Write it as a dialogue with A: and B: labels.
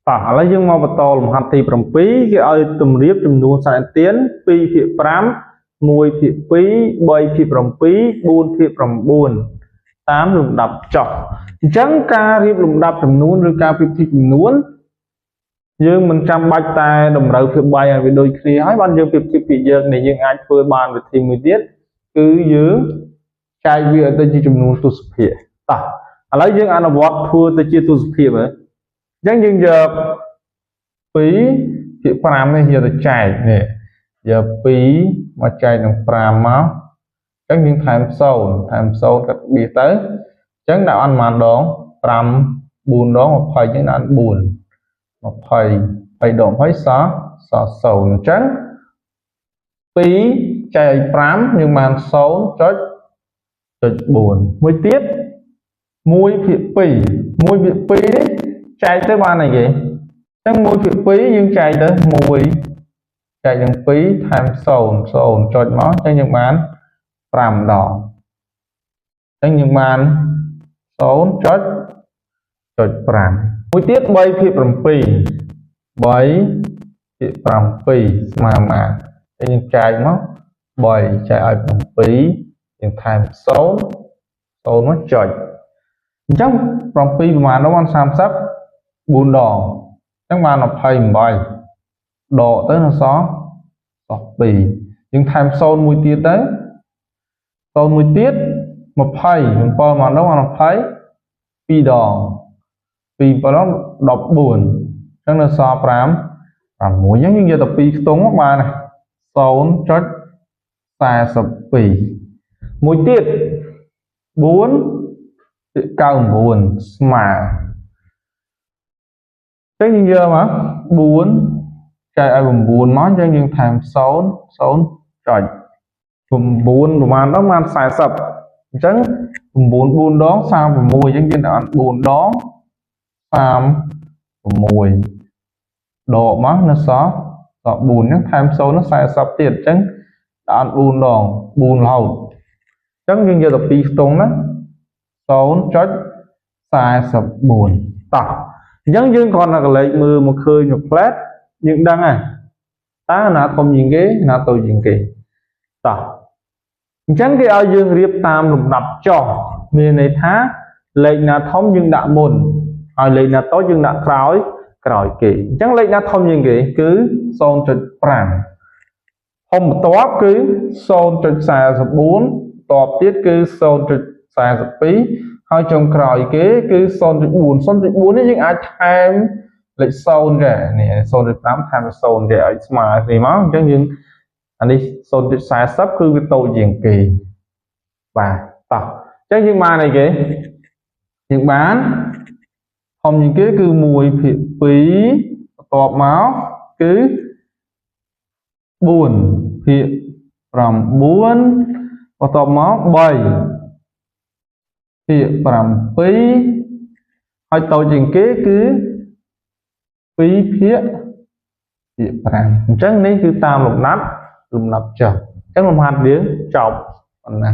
A: តោះឥឡូវយើងមកបន្តលំហាត់ទី7គេឲ្យទម្រាបចំនួនសែនទៀន2/5 1/2 3/7 4/9តាមលំដាប់ចុះអញ្ចឹងការរៀបលំដាប់ចំនួនឬការប្រៀបធៀបចំនួនយើងមិនចាំបាច់តែតម្រូវភាពបាយឲ្យវាដូចគ្នាហើយបានយើងប្រៀបធៀបពីយើងនេះយើងអាចធ្វើបានវិធីមួយទៀតគឺយើងចែកវាឲ្យទៅជាចំនួនទសភាគតោះឥឡូវយើងអនុវត្តធ្វើទៅជាទសភាគមើលអញ្ចឹងយើងយក2/5នេះយកទៅចែកនេះយក2មកចែកនឹង5មកអញ្ចឹងយើងថែម0ថែម0កាត់បៀសទៅអញ្ចឹងដាក់អត់ប៉ុន្មានដង5 4ដង20អញ្ចឹងដាក់4 20 3ដង20សល់0អញ្ចឹង2ចែកឲ្យ5យើងបាន0.4មួយទៀត1/2 1/2នេះចែកទៅបានអីគេអញ្ចឹង1/2យើងចែកទៅ1ចែកនឹង2ថែម0 0ចុចមកអញ្ចឹងយើងបាន5ដងអញ្ចឹងយើងបាន0.5មួយទៀត3/7 3/7ស្មើមកយើងចែកមក3ចែកឲ្យ7យើងថែម0 0មកចុចអញ្ចឹង7ប្រមាណដល់បាន34ដងអញ្ចឹងបាន28ដកទៅនៅសល់2យើងថែម0មួយទៀតទៅ0មួយទៀត27មកដល់បាន22ដង2 7ដង14អញ្ចឹងនៅសល់5 6អញ្ចឹងយើងយកតែ2ខ្ទង់មកបាន0.42មួយទៀត4.99ស្មើអញ្ចឹងយើងយកមក4ចែកឲ្យ9មកអញ្ចឹងយើងថែម0 0ចុច9ប្រហែលដងបាន40អញ្ចឹង9 4ដង36អញ្ចឹងយើងដាក់4ដង36ដកមកនៅសល់4អញ្ចឹងថែម0នោះ40ទៀតអញ្ចឹងដាក់4ដង4រហូតអញ្ចឹងយើងយកតែ2ខ្ទង់ណា0.44តោះអញ្ចឹងយើងគ្រាន់តែកលេចមើលមកឃើញមួយផ្លែតយើងដឹងហើយតើណាធំជាងគេណាតូចជាងគេតោះអញ្ចឹងគេឲ្យយើងរៀបតាមលំដាប់ចុះមានន័យថាលេខណាធំយើងដាក់មុនហើយលេខណាតូចយើងដាក់ក្រោយគេអញ្ចឹងលេខណាធំជាងគេគឺ0.5ធំបន្ទាប់គឺ0.44បន្ទាប់ទៀតគឺ0.42ហើយចុងក្រោយគេគឺ0.4 0.4នេះយើងអាចថែមលេខ0ដែរនេះ0.5ថែម0គេឲ្យស្មើគ្នាមកអញ្ចឹងយើងអានេះ0.40គឺវាតូចជាងគេបាទតោះអញ្ចឹងយើងបានអីគេយើងបានធំជាងគេគឺ1/2បន្ទាប់មកគឺ4/9បន្ទាប់មក3/7ហើយតូចជាងគេគឺ2/5អញ្ចឹងនេះគឺតាមលំដាប់ចុះអញ្ចឹងលំហាត់យើងចប់ប៉ុណ្ណា